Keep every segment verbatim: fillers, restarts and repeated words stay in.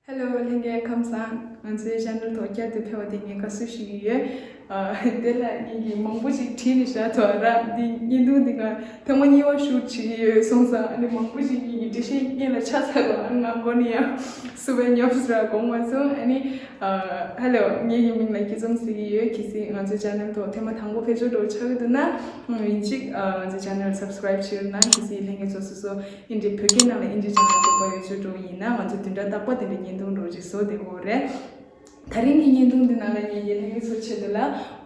Hello ལྷན་རྒྱས་ཁམས་བཟང་། ང་ཚོའི་ཆེ་ནལ་ཐོག་བསྐྱར་དུ་ཕེབས་པ་དེ་ངས་དགའ་བསུ་ཞུ་གི་ཡོད། ཨ། དེ་ལ་ངེད་ཀྱིས་མང་པོ་ཞིག་བྲིས་ནས་བཞག་ཐོག་ར། འདི་བརྙན་ཐུང་འདི་ང་ཐེངས་མ་གཉིས་པ་ཤུཊ་བྱེད་ཀྱི་ཡོད་སོང་ཙང་། ཨ་ནི་མང་པོ་ཞིག་ངེད་ཀྱི་འགྲེལ་བཤད་སྙན་ལ་ཆགས་ཚར་བ། ཨ། ང་མགོ་ནས་ཡང་བསུ་བའི་ཉོབ་ཟེར་དགོངས་མ་སོང་། ཨ་ནི། ཨ། ཧེ་ལོ། ངེད་ཀྱི་མིང་ལ་སྐྱིད་འཛོམས་ཟེར་གྱི་ཡོད། གལ་སྲིད་ང་ཚོའི་ཆེ་ནལ་ཐོག་ཐེངས་མ་དང་པོ་ཕེབས་ཆོག་འགྲོ་ཆགས་ཀྱི་འདུག་ན། ཨ། ཡིན་གཅིག་ཨ། ང་ཚོའི་ཆེ་ནལ་སབ་སི་ཀ་རེབ་བྱེད་རོགས་གནང་། གལ་སྲིད་ལྷན་རྒྱས་ཚོ་སོ་སོ་ཨིན་ཌི་བོད་སྐད་ནང་ལ་ཨིན་ཌི་ཆེ་ནལ་དེ་པ་ཡོད་ཆོག་འགྲོ་ཡིན་ན། ང་ཚོ་བདུན་ཕྲག་རྟག་པ་དེ་འདྲ་བརྙན་ཐུང་འགྲོ་ཅིག་བཟོ་བསྡད་ཀྱི་ཡོད་རེད། ད་རིང་གི་བརྙན་ཐུང་འདི་ནང་ལ་ངས་ཡིན་ལྷན་རྒྱས་ཚོ་ཆེད་དུ་ལ།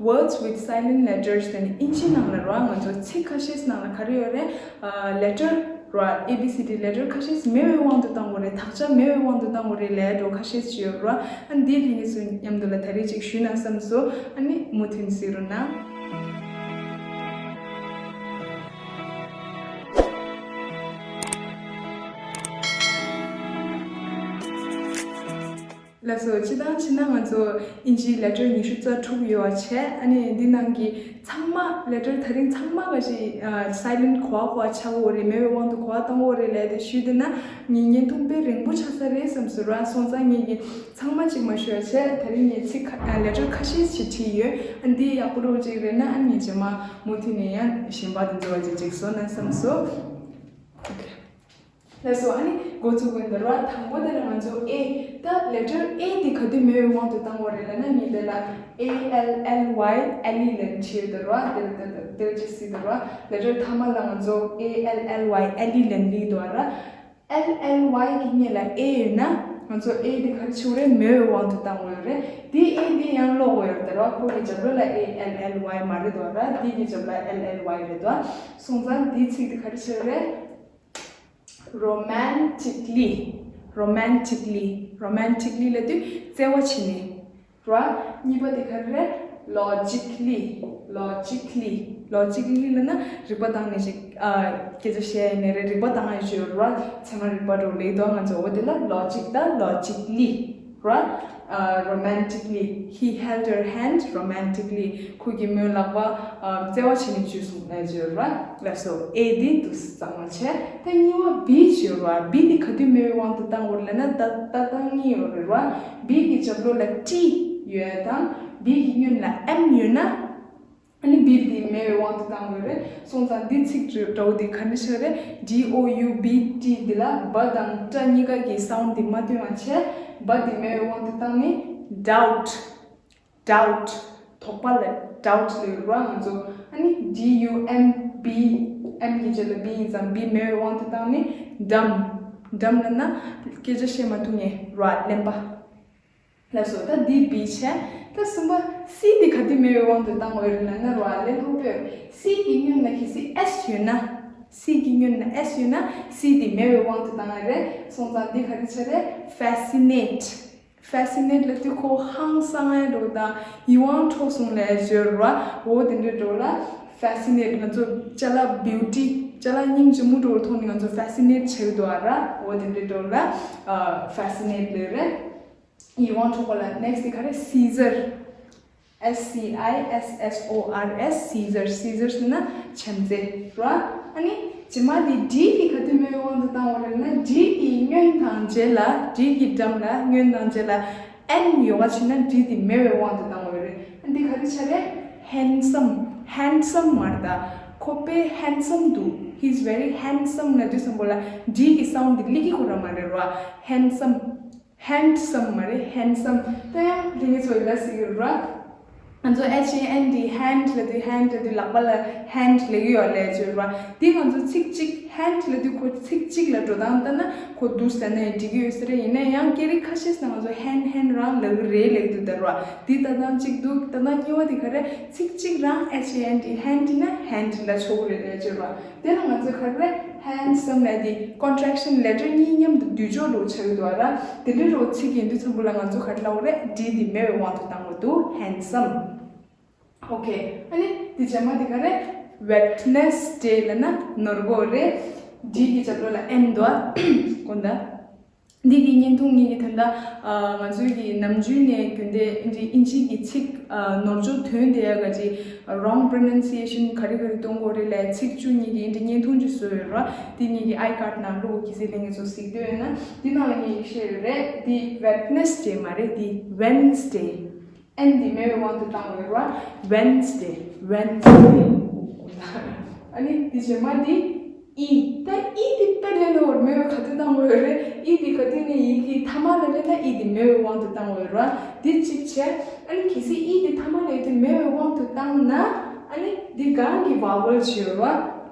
Words with silent letters དེ་ནི་ཨིན་ཇི་ནང་ལ་རོ། ང་ཚོ་ཚིག་ཁ་ཤས་ནང་ལ་ག་རེ་ཡོད་རེད། ཨ། ལེ་ཊར་རོ། ཨེ་བི་སི་ཌི་ལེ་ཊར་ཁ་ཤས་མེད་པའི་དབང་དུ་བཏང་དགོས་རེད། དག་ཆ་མེད་པའི་དབང་དུ་བཏང་དགོས་རེད་ལབ་འགྲོ་ཁ་ཤས་ཅིག་ཡོད་རོ། ཨ། འདི་ལྷན་རྒྱས་ཚོ་མཉམ་དུ་ལ་ད་རེས་ཅིག་ཞུས་ན་བསམ་སོང་། ཨ་ནི་མུ་མཐུད་གཟིགས་རོགས་གནང་། ལགས་སོ། སྤྱིར་བཏང་བྱས་ན་ང་ཚོ་ཨིན་ཇིའི་ལེ་ཊར་ཉི་ཤུ་རྩ་དྲུག་ཡོད་པ་བྱས། ཨ་ནི་འདི་ནང་གི་ཚང་མ་ལེ་ཊར་ད་རིང་ཚང་མ་ག་ཞིག་ཨ། སའི་ལེན་གོ་བ་གོ་བ་ཆགས་ཀྱི་ཡོད་རེད། མེད་པའི་དབང་དུ་གོ་བ་གཏོང་གི་ཡོད་རེད་ལབ་དེ་ཞུས་བསྡད་ན་ངའི་བརྙན་ཐུང་དཔེ་རིང་པོ་ཆགས་ས་རེད་བསམ་སོང་ར། སོང་ཙང་ངེད་ཀྱིས་ཚང་མ་གཅིག་མ་ཞུ་བ་བྱས། ད་རིང་ངས་ཚིག་ཁ་ཨ། ལེ་ཊར་ཁ་ཤས་ཤིག་བྲིས་ཡོད། ཨ། འདི་ཡག་པོ་འགྲོ་གཅིག་རེད་ན། ཨ་ནི་རྗེས་མ་མུ་མཐུད་ནས་ཡང་གཞན་པ་དེ་ཚོ་བ་ཅིག་ཅིག་བཟོ་ན་བསམ་སོང་། ལགས་སོ། ཨ་ནི་འགོ་ཚུགས་ཀྱི་ཡིན་ད་ར། དང་པོ་དེ་ལ་ང་ཚོ་ཨེ། ད་ལེ་ཊར་ཨེ་དེ་ག་དུས་མེད་པའི་དབང་དུ་བཏང་དགོས་རེད་ལབ་ན། ངས་དེ་ལ་ཨེ་ཨེལ་ཨེལ་ཝའི་ཨེ་ལི་ལབ་བྲིས་ཡོད་ད་ར། དེ་ལ་དེ་ལ་དེ་ལ་ཅིག་གཟིགས་ད་ར། ལེ་ཊར་མཐའ་མ་ལ་ང་ཚོ་ཨེ་ཨེལ་ཨེལ་ཝའི་ཨེ་ལི་ལབ་འདི་འདུག་ར། ཨེལ་ཨེལ་ཝའི་གི་སྔོན་ལ་ཨེ་ཡོད་ན་ང་ཚོ་ཨེ་དེ་ག་རེ་བྱེད་དགོས་རེད། མེད་པའི་དབང་དུ་བཏང་དགོས་རེད། དེ་ཨེ་དེ་ཡང་ཀློག་དགོས་ཡོད་ད་ར། ཁོ་གི་རྒྱབ་ལོགས་ལ་ཨེ་ཨེལ་ཨེལ་ཝའི་མ་རེད་འདུག་ར། དེ་གི་རྒྱབ་ལ་ཨེལ་ཨེལ་ཝའི་རེད་འདུག་སོང་ཙང་དེའི་ཚིག་དེ་ག་རེ་བྱེད་དགོས་རེད། Romantically, romantically, romantically ལབ་དུས་བརྩེ་བ་བྱས་ནས་ར། གཉིས་པ་དེ་ག་རེ་རེད། Logically, logically, logically ལབ་ན་རིག་པ་བཏང་ནས་ཅིག་ཨ། སྐད་ཆ་བཤད་ནས་རེད། རིག་པ་བཏང་ཡ་ཅིག་ཡོད་ར། ཚད་མ་རིག་པ་འགྲོ་ལེགས་དོ། ང་ཚོ་འོ་དེ་ལ་logic དང་logically ར། ཨ། Romantically, he held her hand romantically. ཁོ་གིས་མོའི་ལག་པ་ཨ། བརྩེ་བ་བྱས་ནས་འཇུས་སོང་ལབ་ཀྱི་ཡོད་ར། ལགས་སོ། ཨེ་དེ་འདུག་སེ་གཙང་མ་བྱས། ད་གཉིས་པ་བི་ཅིག་ཡོད་ར། བི་དེ་ག་དུས་མེད་པའི་དབང་དུ་བཏང་དགོས་རེད་ལབ་ན། ད་ལྟ་སྟངས་གཉིས་ཡོད་རེད་ར། བི་གི་རྒྱབ་ལོགས་ལ་ཊི་ཡོད་དང་། བི་གི་སྔོན་ལ་ཨེམ་ཡོད་ན། ཨ་ནི་བི་དེ་མེད་པའི་དབང་དུ་བཏང་དགོས་རེད། སོང་ཙང་འདི་ཚིག་འདྲ་བོ་དེ་ག་འདྲ་ཆགས་རེད། ཌི་ཨོ་ཡུ་བི་ཊི་འདི་ལ་བ་དང་ཊ་གཉིས་ཀ་གི་སའུན་ཌི་མ་ཐོན་པ་བྱས། བ་དེ་མེད་པའི་དབང་དུ་བཏང་ནས་ཌའུཊ། Doubt, དོགས་པ་ལ་doubt ལབ་ར་ང་ཚོ། ཨ་ནི་D U M B, M གི་རྗེས་ལ་B ཡིན་ཙང་B མེད་པའི་དབང་དུ་བཏང་ནས་dumb, dumb ལབ་ན་སྐད་ཆ་བཤད་མ་ཐུབ་མཁན་ར། གླེན་པ། ལགས་སོ། ད་འདི་B བྱས། ད་གསུམ་པ་C དེ་ག་དུས་མེད་པའི་དབང་དུ་བཏང་དགོས་རེད་ལབ་ན་ར། ལས་སླ་པོ། C གི་སྔོན་ལ་གལ་སྲིད་S ཡོད་ན། C གི་སྔོན་ལ་S ཡོད་ན་C དེ་མེད་པའི་དབང་དུ་བཏང་ཡ་རེད། སོང་ཙང་འདི་ག་རེ་ཆགས་རེད། Fascinate. Fascinate ལབ་དུས་ཁོ་ཧང་སང་ཡ་འདྲ་བོ་དང་ཡིད་དབང་འཕྲོག་སོང་ལབ་ཡ་ཅིག་ཡོད་རེད་བ། འོ་དེ་འདྲའི་འདྲ་བོ་ལ་Fascinate། ང་ཚོ་ཅ་ལག་beauty, ཅ་ལག་སྙིང་རྗེ་མོ་འདྲ་བོ་མཐོང་ནས་ང་ཚོ་Fascinate བྱེད་ཀྱི་འདུག་ཨ་ར། འོ་དེ་འདྲའི་འདྲ་བོ་ལ་ཨ། Fascinate ལབ་རེད། ཡིད་དབང་འཕྲོག་པ་ལ། Next དེ་ག་རེ། Scissor. S C I S S O R S, scissors. Scissors ལབ་ན་བྱམས་བརྩེ་ར། ཨ་ནི་རྗེས་མ་དེ་D དེ་ག་དུས་མེད་པའི་དབང་དུ་བཏང་བ་རེད་ན། D གི་སྔོན་དང་རྗེས་ལ། D གི་འགྲམ་ལ་སྔོན་དང་རྗེས་ལ་N ཡོད་པ་བྱས་ན་D དེ་མེད་པའི་དབང་དུ་བཏང་བ་རེད། ཨ། འདི་ག་རེ་ཆགས་རེད། Handsome. Handsome མ་རེད་ད། ཁོ་དཔེ་handsome འདུག He's very handsome ལབ་དུས་ཙམ་པོ་ལ་D གི་སའུན་ཌི་དེ་སླེབས་ཀྱི་ཁོ་རང་མ་རེད་ར། Handsome. Handsome མ་རེད། Handsome. ད་ཡང་དེ་ངེད་ཚོ་ཡི་ལ་ཟེར་གྱི་རེད་ར། ང་ཚོ་H A N D, hand ལབ་དུས། hand ལབ་དུས་ལག་པ་ལ་hand ལབ་ཀྱི་ཡོད་ལབ་ཀྱི་ཡོད་ར། དེ་ང་ཚོ་ཚིག་གཅིག hand ལབ་དུས་ཁོ་ཚིག་གཅིག་ལ་འགྲོ་སྟངས་ལྟ་ན་ཁོ་འདུག་ཟེར་ན་ཡང་འགྲིག་གི་ཡོད་ས་རེད། ཡིན་ན་ཡང་སྐད་རིགས་ཁ་ཤས་ལ་ང་ཚོ་hand, hand རང་ལབ་ཀྱི་རེད་ལབ་ཀྱི་འདུག་ད་ར། དེ་ལྟ་སྟངས་གཅིག་འདུག་ལྟ་སྟངས་གཉིས་པ་དེ་ག་རེ། ཚིག་གཅིག་རང་H A N D, hand ཡིན་ན་hand ལབ་ཆོག་གི་རེད་ལབ་ཀྱི་ཡོད་ར། དེ་ལ་ང་ཚོས་ག་རེ། Handsome ལབ་དེ་contraction letter གཉིས་མཉམ་དུ་བསྡུས་ཕྱོགས་འདྲ་བོ་ཆགས་ཀྱི་འདུག་ཨ་ར། དེ་འདྲ་འདྲ་བོ་ཚིག་ཡིན་དུས་ཙམ་པོ་ལ་ང་ཚོ་ག་རེ་ལབ་དགོས་རེད། D དེ་མེད་པའི་དབང་དུ་བཏང་དགོས་འདུག Handsome. Okay. ཨ་ནི་དེ་རྗེས་མ་དེ་ག་རེ། Wednesday ལབ་ན་ནོར་གོ་རེད། D གི་རྒྱབ་ལོགས་ལ་N འདུག་ཨ། དགོངས་དག་འདི་གི་བརྙན་ཐུང་གཉིས་ཀྱི་ད་ལྟ་ང་ཚོའི་གི་ནམ་རྒྱུན་ནས་རྒྱུན་ལྡན་འདི་དབྱིན་ཇིའི་གི་ཚིག་ནོར་འཆུག་ཐོན་བསྡད་ཡ་ག་ཅིག wrong pronunciation ག་རེ་ག་རེ་གཏོང་དགོས་རེད་ལབ་ཚིག་བཅུ་གཉིས་ཀྱི་འདི་བརྙན་ཐུང་ཅིག་བཟོས་ཡོད་ར། འདི་གཉིས་ཀྱི་ཨའི་ཀར་ནང་བླུགས། གལ་སྲིད་ལྷན་རྒྱས་ཚོ་གཟིགས་འདོད་ཡོད་ན་འདི་ནང་ལ་ངས་བཤད་ཡོད་རེད། འདི་Wednesday མ་རེད། འདི་Wednesday། ཨེན་འདི་མེད་པའི་དབང་དུ་བཏང་བ་རེད་བ། Wednesday Wednesday། ཨ་ནི་འདི་རྗེས་མ་འདི་ཨི། ད་ཨི་འདི་དཔེ་ལས་ལོ་བར་མེད་པའི་ག་དུས་བཏང་དགོས་ཡོད་རེད། ཨི་འདི་ག་དུས་ནས་ཡི་གེ་ཐ་མ་ལ་སླེབས་ན་ཨི་འདི་མེད་པའི་དབང་དུ་བཏང་དགོས་ཡོད་རེད་བ། འདི་གཅིག་བྱས། ཨ་ནི་གལ་སྲིད་ཨི་འདི་ཐ་མ་ལ་ཡོད་དུས་མེད་པའི་དབང་དུ་བཏང་ན། ཨ་ནི་འདི་གང་གི་vowel ཞིག་ཡོད་རེད་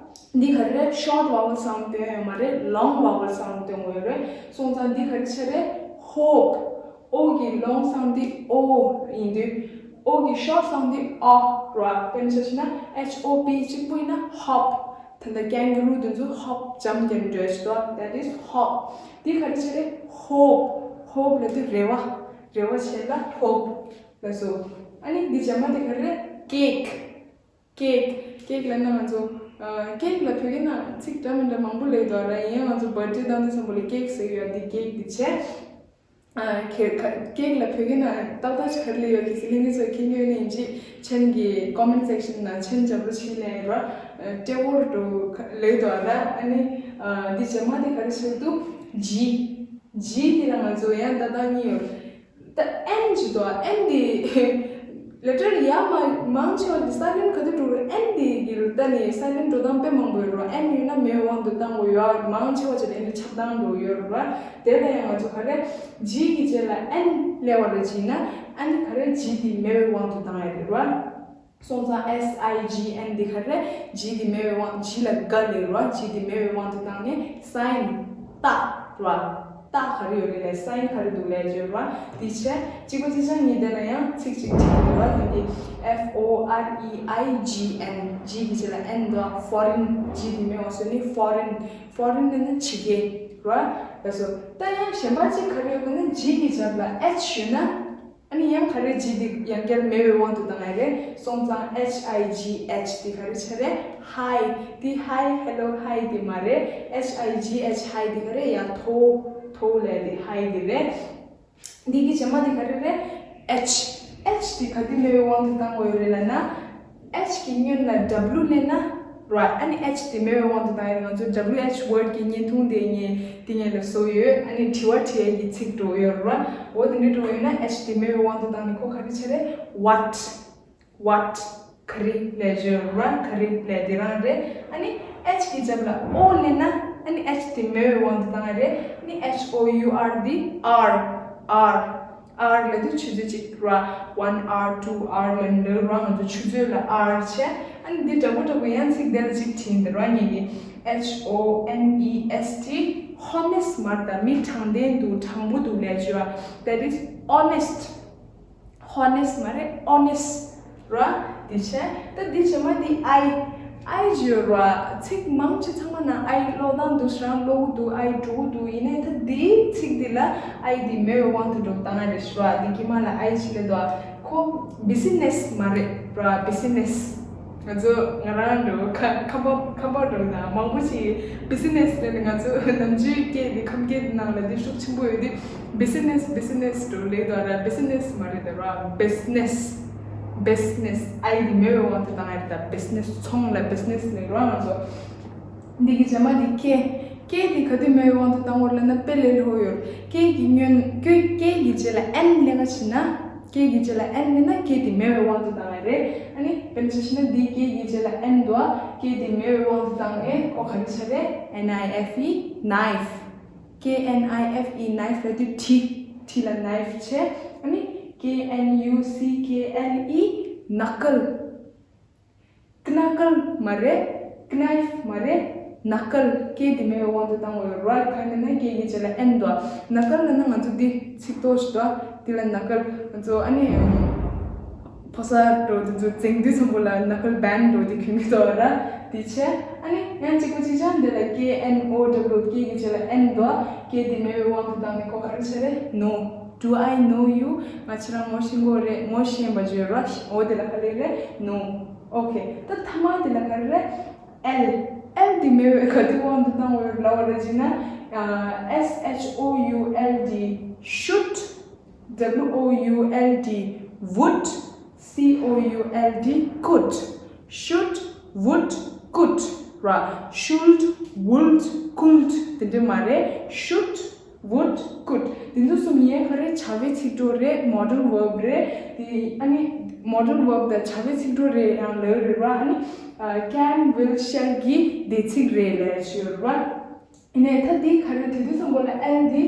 བ། འདི་ག་རེ་རེད། short vowel sound སྟོན་ཡོད་མ་རེད། long vowel sound སྟོན་དགོས་ཡོད་རེད། སོང་ཙང་འདི་ག་རེ་བྱས་རེད། Hope། ཨོ་གི་long sound འདི་ཨོ་ཡིན་དུས། ཨོ་གི་short sound འདི་ཨོ་ར། དཔེར་ན་ཆ་བཞག་ན་H O P གཅིག་པུ་ཡིན་ན་hop། ད་ལྟ་kangaroo དེ་ཚོ་hop jump རྒྱབ་འགྲོ་ཞིག་འདུག that is hop། འདི་ག་རེ་བྱས་རེད། Hope། Hope ལབ་དུས་རེ་བ། རེ་བ་བྱས་ལ་hope ལབ་སོ། ཨ་ནི་འདི་རྗེས་མ་འདི་ག་རེ་རེད། Cake། Cake། Cake ལབ་ན་ང་ཚོ་ཨ་cake ལ་བོད་སྐད་ནང་ཚིག་འདྲ་མི་འདྲ་མང་པོ་སླེབས་འདུག་ར། ཡིན་ཡང་ང་ཚོ་birthday བཏང་དུས་ཙམ་པ་ལ་cake ཟེར་གྱི་ཡོད། འདི་cake འདི་བྱས། ཨ་cake cake ལ་བོད་སྐད་ནང་ཏག་ཏག་ཅིག་ག་རེ་སླེབས་ཡོད། གལ་སྲིད་ལྷན་རྒྱས་ཚོས་མཁྱེན་གྱི་ཡོད་ན་ཡིན་གཅིག་མཆན་གྱི་comment section ནང་མཆན་རྒྱབ་རོགས་བྱེད་ལབ་ཡིན་ར། ཨ་སྤྲེའུ་འདྲ་བོ་སླེབས་འདུག་ར། ཨ་ནི་ཨ་འདི་རྗེས་མ་འདི་ག་རེ་ཟེར་འདུག G། G འདི་ལ་ང་ཚོ་ཡང་ཏག་ཏག་གཉིས་ཡོད། ད་ཨེན་ཅིག་འདུག་ཨེན་འདི་letter ཡ་མ་མང་ཆེ་བ་འདི་silent ག་དུས་འགྲོ་རེད། ཨེན་འདི་གི་ལྟ་ནས་silent འགྲོ་སྟངས་དཔེ་མང་པོ་ཡོད་རེད་བ། ཨེན་ཡོད་ན་མེད་པའི་དབང་དུ་བཏང་དགོས་ཡོད། མང་ཆེ་བ་ཅིག་ལ་ཨེན་འདི་ཆགས་སྟངས་འགྲོ་ཡོད་རེད་བ། དེ་ལ་ཡང་ང་ཚོ་ག་རེ་G གི་རྗེས་ལ་ཨེན་སླེབས་པ་རེད་བྱས་ན། ཨ་ནི་ག་རེ་G འདི་མེད་པའི་དབང་དུ་བཏང་ཡ་རེད་བ། སོང་ཙང་S I G N འདི་ག་རེ། G འདི་མེད་པའི་དབང་། G ལ་ག་ལབ་ར། G འདི་མེད་པའི་དབང་དུ་བཏང་ནས་sign རྟགས་ར། རྟགས་ག་རེ་ཡོད་རེད་ལབ། sign ག་རེ་འདུག་ལབ་བརྗོད་ར། འདི་བྱས་གཅིག་པ་གཅིག་རྐྱང་གཉིས། དེ་ལ་ཡང་ཚིག་གཅིག་བྲིས་འདུག་ར། དེ་འདི་F O R E I G N། G གི་རྗེས་ལ་N འདུག foreign། G འདི་མེད་པ་བཟོས་ནས་foreign། foreign ལབ་ན་ཕྱི་རྒྱལ་ར། ལགས་སོ། ད་ཡང་གཞན་པ་གཅིག་ག་རེ་ཡོད་ལབ་ན་G གི་རྗེས་ལ་H ཡོད་ན། ཨ་ནི་ཡང་ག་རེ་G འདི་ཡང་བསྐྱར་མེད་པའི་དབང་དུ་བཏང་ཡ་རེད། སོང་ཙང་H I G H འདི་ག་རེ་ཆགས་རེད། Hi། འདི་hi hello hi འདི་མ་རེད། H I G H hi འདི་ག་རེ། ཡང་མཐོ་མཐོ་ལབ་འདི་hi འདི་རེད། འདི་གི་རྗེས་མ་འདི་ག་རེ་རེད། H། H འདི་ག་དུས་མེད་པའི་དབང་དུ་བཏང་དགོས་ཡོད་རེད་ལབ་ན། H གི་སྔོན་ལ་W སླེབས་ན་ར། ཨ་ནི་H འདི་མེད་པའི་དབང་དུ་བཏང་ཡ། ང་ཚོ་W H word གི་བརྙན་ཐུང་དེ་ངས་དེ་ངས་ལ་བཟོ་ཡོད། ཨ་ནི་དྲི་བ་དྲི་ཡ་གི་ཚིག་འགྲོ་ཡོད་ར། འོ་དེ་འདྲ་འགྲོ་ཡོད་ན་H འདི་མེད་པའི་དབང་དུ་བཏང་ནས་ཁོ་ག་རེ་ཆགས་རེད། What། What། ག་རེ་ལབ་བརྗོད་ར། ག་རེ་ལབ་དེ་རང་རེད། ཨ་ནི་H གི་རྗེས་ལ་O སླེབས་ན། ཨ་ནི་H དེ་མེད་པའི་དབང་དུ་བཏང་ཡ་རེད། ཨ་ནི་H O U R འདི་R། R། R ལབ་དུས་ཆུ་ཚོད་གཅིག་ར། One hour, two hour ལབ་འདྲ་ར། ང་ཚོ་ཆུ་ཚོད་ལ་R བྱས། ཨ་ནི་འདི་འདྲ་པོ་འདྲ་པོ་ཡང་ཚིག་དེ་ལ་གཅིག་བྲིས་འདི་ར། ངས་ཀྱི་H O N E S T། honest མ་རེད། ད་མི་དྲང་བདེན་འདུག་དྲང་པོ་འདུག་ལབ་བརྗོད་པ། That is honest། honest མ་རེད། honest ར། དེ་བྱས་ད་འདི་རྗེས་མ་འདི་I། I བརྗོད་ར། ཚིག་མང་ཆེ་ཚང་མ་ནང་I ཀློག་སྟངས་འདུག་རང་ཀློག་གི་འདུག I འགྲོ་གི་འདུག་ཡིན་ནའི་ད་འདིའི་ཚིག་འདི་ལ་I འདི་མེད་པའི་དབང་དུ་འགྲོ་བཏང་ཡ་རེད་ཤག་འདི་དཀྱིལ་མ་ལ་I ཕྱི་ལ་འདུག་ཁོ་business མ་རེད་ར། business། ང་ཚོ་ང་རང་འགྲོ་ཁ་ཁ་པར་ཁ་པར་འགྲོ་དང་མང་པོ་ཞིག་business ལབ་ནས། ང་ཚོ་ནམ་རྒྱུན་སྐད་འདི་ཁམས་སྐད་ནང་ལ་འདི་ཤུགས་ཆེན་པོ་ཡོད་དུས། business business འགྲོ་ལེགས་དོ་ར། business མ་རེད་དོ་ར། business། business། I འདི་མེད་པའི་དབང་དུ་བཏང་ཡ་རེད། ད་business། ཚོང་ལ་business ལབ་ར། ང་ཚོ་འདི་གི་རྗེས་མ་འདི་K། K འདི་ག་དུས་མེད་པའི་དབང་དུ་བཏང་དགོས་ལབ་ན་དཔེ་ལས་སླ་པོ་ཡོད། K གི་སྔོན་K K གི་རྗེས་ལ་N སླེབས་པ་བྱས་ན། K གི་རྗེས་ལ་N སླེབས་ན་K འདི་མེད་པའི་དབང་དུ་བཏང་ཡ་རེད། ཨ་ནི་དཔེར་ན་ཆ་བཞག་ན་འདི་K གི་རྗེས་ལ་N འདུག K འདི་མེད་པའི་དབང་དུ་བཏང་ནས་ཁོ་ག་རེ་ཆགས་རེད། N I F E knife། K N I F E knife ལབ་དུས་གྲི། གྲི་ལ་knife བྱས། ཨ་ནི་K N U C K L E knuckle། knuckle མ་རེད། knife མ་རེད། knuckle། K འདི་མེད་པའི་དབང་དུ་བཏང་དགོས་རེད། K གི་རྗེས་ལ་N འདུག knuckle ལབ་ན་ང་ཚོ་འདི་ཚིག་ཐོ་ཞིག་འདུག་འདི་ལ་knuckle། ང་ཚོ་ཨ་ནི་ཕོ་གསར་འདྲ་བོ་འདི་ཚོ་འཛིང་དུས་ཙམ་པོ་ལ་knuckle band འདྲ་བོ་འདི་གྱོན་གྱི་འདུག་ར། འདི་བྱས། ཨ་ནི་ཡང་གཅིག་པ་གཅིག་རྐྱང་འདི་ལ་K N O W། K གི་རྗེས་ལ་N འདུག K འདི་མེད་པའི་དབང་དུ་བཏང་ནས་ཁོ་ག་རེ་བྱས་རེད། No། Do I know you? ང་ཁྱེད་རང་ངོ་ཤེས་ཀྱི་ཡོད་རེད། ངོ་ཤེས་པ་བརྗོད་ར། འོ་དེ་ལ་ག་རེ་རེད། No། Okay། ད་ཐ་མ་དེ་ལ་ག་རེ་རེད། L། L འདི་མེད་པའི་ག་དུས་དབང་དུ་བཏང་དགོས་ལབ་པ་རེད་ཅེ་ན། S H O U L D, should. W O U L D, would. C O U L D, could. Should, would, could ར། should, would, could དེ་འདྲ་མ་རེད། should, would, could དེ་ཚོ་གསུམ་ཡན་ག་རེ་བྱ་བའི་ཚིག་གྲོགས་རེད། modal verb རེད། དེ་ཨ་ནི་modal verb དང་བྱ་བའི་ཚིག་གྲོགས་རེད་ཡང་ལབ་རེད་ར། ཨ་ནི་can, will, shall གི་འདས་ཚིག་རེད་ལབ་ཡོད་ར། ཡིན་ནའི་ད་འདི་ག་རེ་དེ་དུས་ཙམ་པ་ལ་L འདི་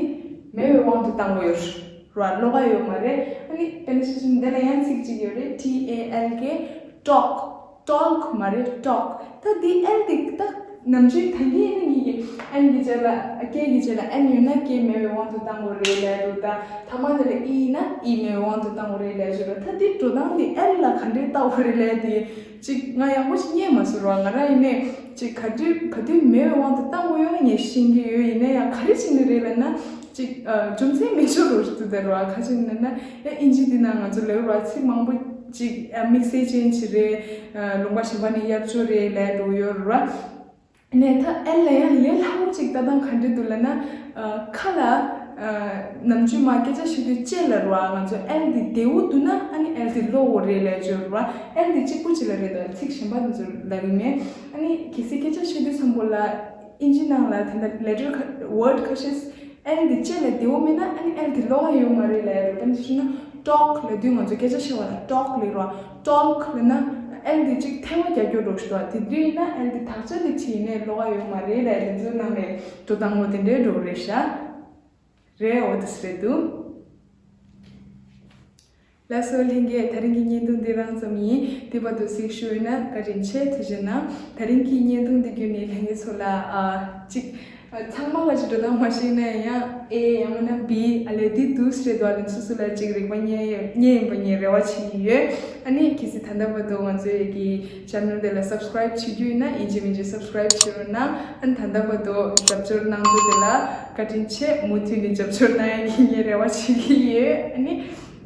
མེད་པའི་དབང་དུ་བཏང་དགོས་ཡོད་ར། ཀློག་ག་ཡོད་མ་རེད། ཨ་ནི་དཔེར་ན་ཆ་བཞག་ན་འདི་ལ་ཡང་ཚིག་གཅིག་ཡོད་རེད། T A L K, talk, talk མ་རེད། talk ད་འདི་L འདི་ད་ནམ་རྒྱུན་ད་གིན་ཡིན་ན་ངེད་ཀྱི་N གི་རྗེས་ལ་K གི་རྗེས་ལ་N ཡོད་ན་K མེད་པའི་དབང་དུ་བཏང་དགོས་རེད་ལབ་འདུག་ད་ཐ་མ་དེ་ལ་E ཡིན་ན་E མེད་པའི་དབང་དུ་བཏང་དགོས་རེད་ལབ་ཞུ་ར། ད་འདི་འགྲོ་སྟངས་འདི་L ལ་ག་འདྲས་བལྟ་དགོས་རེད་ལབ་དེ། ཅིག་ང་ཡག་པོ་ཞིག་རྙེད་མ་སོང་ར། ང་རང་ཡིན་ནའི་ཅིག་ག་དུས་ག་དུས་མེད་པའི་དབང་དུ་བཏང་དགོས་ཡོད་ངས་ཤེས་ཀྱི་ཡོད། ཡིན་ན་ཡང་ག་རེ་བྱས་ནས་རེད་ལབ་ན་ཅིག་རྒྱུ་མཚན་མེད་ཤོར་རོ་ཞིག་ཏུ་དེ་ར། ག་ཅིག་ན་ན་ཡང་ཨིན་ཇི་འདི་ནང་ང་ཚོ་ལབ་ར་ཚིག་མང་པོ་ཅིག་དམིགས་བསལ་ཅན་ཞིག་རེད། ལུང་པ་གཞན་པ་ནས་གཡར་ཆོག་རེད་ལབ་འགྲོ་ཡོད་ར། ནས་ད་L ལ་ཡང་ལས་སླ་པོ་ཅིག་ལྟ་སྟངས་ག་འདྲ་འདུག་ལབ་ན། ཁ་ལ་ནམ་རྒྱུན་མ་སྐད་ཆ་བཤད་དུས་ལྕེ་ལ་ར་ང་ཚོ་L འདི་བདེ་པོ་འདུག་ན་ཨ་ནི་L འདི་ཀློག་དགོས་རེད་ལབ་ཡོད་ར། L འདི་གཅིག་པུ་ཅིག་ལ་རེད་ད་ཚིག་གཞན་པ་འདི་ཚོ་ལ་རིག་མེད། ཨ་ནི་གལ་སྲིད་སྐད་ཆ་བཤད་དུས་ཙམ་པོ་ལ་ཨིན་ཇི་ནང་ལ་དེ་འདྲ་letter ཁ་word ཁ་ཤས་L འདི་ལྕེ་ལ་བདེ་པོ་མེད་ན་ཨ་ནི་L འདི་ཀློག་ག་ཡོད་མ་རེད་ལབ་ཡོད་ར། དཔེར་ན་ཆ་བཞག་ན་talk ལབ་དུས་ང་ཚོ་སྐད་ཆ་བཤད་པ་ལ་talk ལབ་ར། talk ལབ་ན་L འདི་གཅིག་ཐལ་བ་རྒྱག་རྒྱུ་འགྲོ་ཞིག་འདུག་དེ་དུས་ཡིན་ན་L འདི་དག་ཆ་འདི་བྲིས་ནས་ཀློག་ག་ཡོད་མ་རེད་ལབ་དེ་ཚོའི་ནང་ནས་འགྲོ་སྟངས་ངོ་དེ་འདྲའི་འགྲོ་རེད་ཤག་རེད། འོ་དེ་སུ་རེད་འདུག་ལགས་སོ་ལྷན་རྒྱས། ད་རིང་གི་བརྙན་ཐུང་འདི་རང་ཙམ་ཡིན། དེ་བར་དུ་གཟིགས་ཞུ་ཡོད་ན་བཀའ་དྲིན་ཆེ། དེ་བཞིན་ན་ད་རིང་གི་བརྙན་ཐུང་འདི་བརྒྱུད་ནས་ལྷན་རྒྱས་ཚོ་ལ་ཨ་གཅིག་ཨ་ཚང་མ་ག་ཅིག་འགྲོ་སྟངས་མ་ཤེས་ན་ཡང་A ཡང་མིན་ན B ཨ་ལས་འདི་འདུག་ཟེར་དུས་ཨ་ལས་སོ་སོ་ལ་གཅིག་རིག་པ་རྙེད་རྙེད་ཡིན་པ་ངས་རེ་བ་བྱེད་ཀྱི་ཡོད། ཨ་ནི་གལ་སྲིད་ད་ལྟ་བར་དུ་ང་ཚོའི་གི་channel དེ་ལ་subscribe བྱེད་རྒྱུ་ཡིན་ན་ཡིན་གཅིག་མིན་གཅིག་subscribe བྱེད་རོགས་གནང་། ཨ་ནི་ད་ལྟ་བར་དུ་རྒྱབ་སྐྱོར་གནང་ཚུལ་དེ་ལ་བཀའ་དྲིན་ཆེ། མུ་མཐུད་ནས་རྒྱབ་སྐྱོར་གནང་ཡག་གི་ངས་རེ་བ་བྱེད་ཀྱི་ཡོད། ཨ་ནི་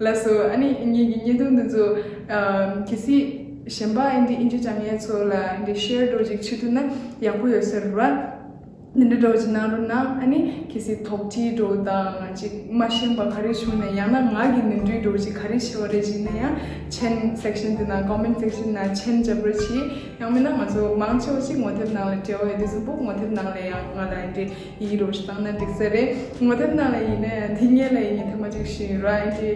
ལགས་སོ། ཨ་ནི་ངེད་ཀྱི་བརྙན་ཐུང་འདི་ཚོ་ཨ་གལ་སྲིད་གཞན་པ་ཨིན་ཇི་ཨིན་ཇི་སྦྱང་མཁན་ཚོ་ལ་ཨིན་ཇི་share འདྲ་ཅིག་བྱེད་ཐུབ་ན་ཡག་པོ་ཡོད་ས་རེད་བ། འདི་འདྲ་འདྲ་ཅིག་གནང་རོགས་གནང་། ཨ་ནི་གལ་སྲིད་དོགས་འདྲི་འདྲ་དང་ཅིག་མ་ཤེས་པ་ག་རེ་བྱུང་ན་ཡང་ན་ང་གི་ནོར་འཁྲུལ་འདྲ་ཅིག་ག་རེ་བྱས་པ་རེད་ཅིག་ན་ཡང་མཆན་section འདི་ནང་comment section ནང་མཆན་རྒྱབ་རོགས་གྱིས། ཡང་མིན་ན་ང་ཚོ་མང་ཆེ་བ་ཅིག་ངོ་དེབ་ནང་ལ་འབྲེལ་བ་ཡོད་དུས་ཙམ་པོ་ངོ་དེབ་ནང་ལ་ཡང་ང་ལ་ཨིན་ཇི་ཡིག་རོགས་ཞིག་བཏང་ན་འགྲིག་ས་རེད། ངོ་དེབ་ནང་ལ་ཡིན་ན་ཡང་དེ་སྔོན་ལ་ཡིན་ནའི་ཐ་མ་ཅིག་ཞུས་ཡིན་ར། ཨིན་ཇི་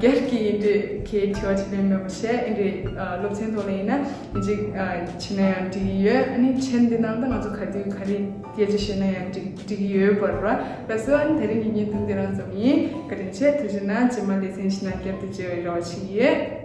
སྒེར་གྱི་ཨིན་ཇི་གི་དྲི་བ་དྲིས་ལན་མེད་པ་བྱས། ཨིན་ཇི་སློབ་ཚན་ཐོག་ལ་ཡིན་ན་ཨིན་ཇི་བྱས་ན་ཡང་འགྲིག་གི་ཡོད། ཨ་ནི་མཆན་འདི་ནང་ད་ང་ཚོ་ག་དུས་ག་རེ་སྐད་ཆ་བཤད་ན་ཡང་འགྲིག་འགྲིག་གི་ཡོད་པ་ར། ལགས་སོ། ཨ་ནི་དེ་རིང་གི་བརྙན་ཐུང་འདི་རང་ཙམ་ཡིན། བཀའ་དྲིན་ཆེ། དེ་བཞིན་ན་རྗེས་མ་ལེ་ཚན་ཞིག་ནང་བསྐྱར་དུ་མཇལ་བའི་རེ་བ་བྱེད་ཀྱི་ཡོད།